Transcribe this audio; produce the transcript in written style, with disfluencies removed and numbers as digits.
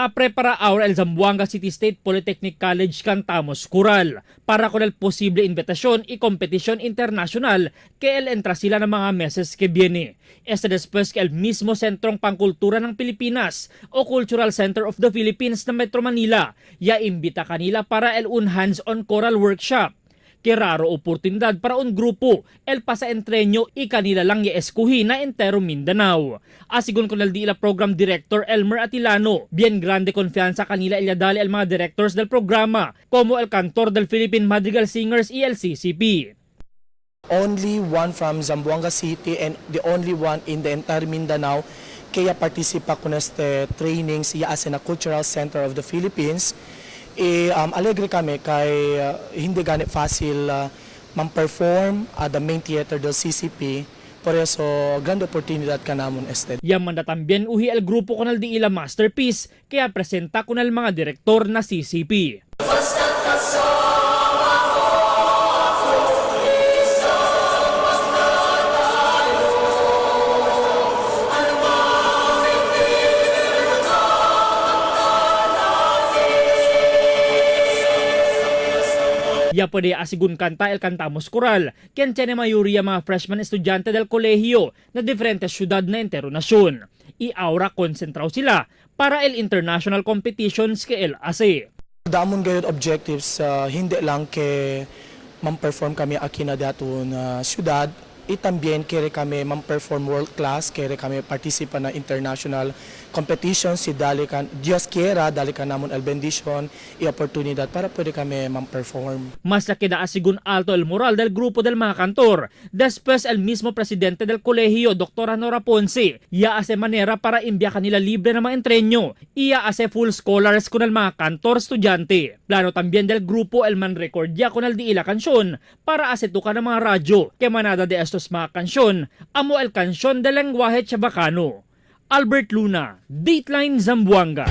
Ta prepara ahora el Zamboanga City State Polytechnic College Cantamos Coral para con el posible invitación y competición internacional que el entra sila ng mga meses que viene. Este después que el mismo Sentrong Pangkultura ng Pilipinas o Cultural Center of the Philippines na Metro Manila ya imbita kanila para el un hands-on choral workshop. Que raro oportunidad para un grupo el pasa entreño y kanila lang ya-eskuhi na entero Mindanao. Asigon con el Dila Program Director Elmer Atilano, bien grande confianza kanila ilyadali el mga directors del programa, como el cantor del Philippine Madrigal Singers y el CCP. Only one from Zamboanga City and the only one in the entire Mindanao kaya participa con este trainings ya as in a Cultural Center of the Philippines. E, alegre kami kay hindi gani fácil man-perform at the main theater del CCP. Por eso, grande oportunidad ka namon este. Yamanda también uhi el grupo con el Diila Masterpiece kaya presenta con el mga direktor na CCP. Ya pwede asigun kanta el Cantamos Coral, quien tiene mayoría mga freshman estudyante del kolehiyo na diferentes syudad na entero nasyon. Y ahora konsentraw sila para el international competitions que el hace. Damon gayud objectives hindi lang ke man-perform kami aki na dato na syudad, y también kere kami man-perform world class, kere kami participa na international competition si dali kan Dios quiera dali kan namon el bendición y oportunidad para pwede kami man-perform. Mas la queda asigun alto el moral del grupo del mga kantor. Después el mismo presidente del kolehiyo, Dr. Nora Ponce, ya hace manera para imbya kanila libre na mga entreño. Iya hace full scholars con el mga kantor estudyante. Plano también del grupo el man record ya con el diila kansyon para hace tuka ng mga radyo. Que manada de estos mga kansyon, amo el kansyon del lenguaje chabacano. Albert Luna, Dateline Zamboanga.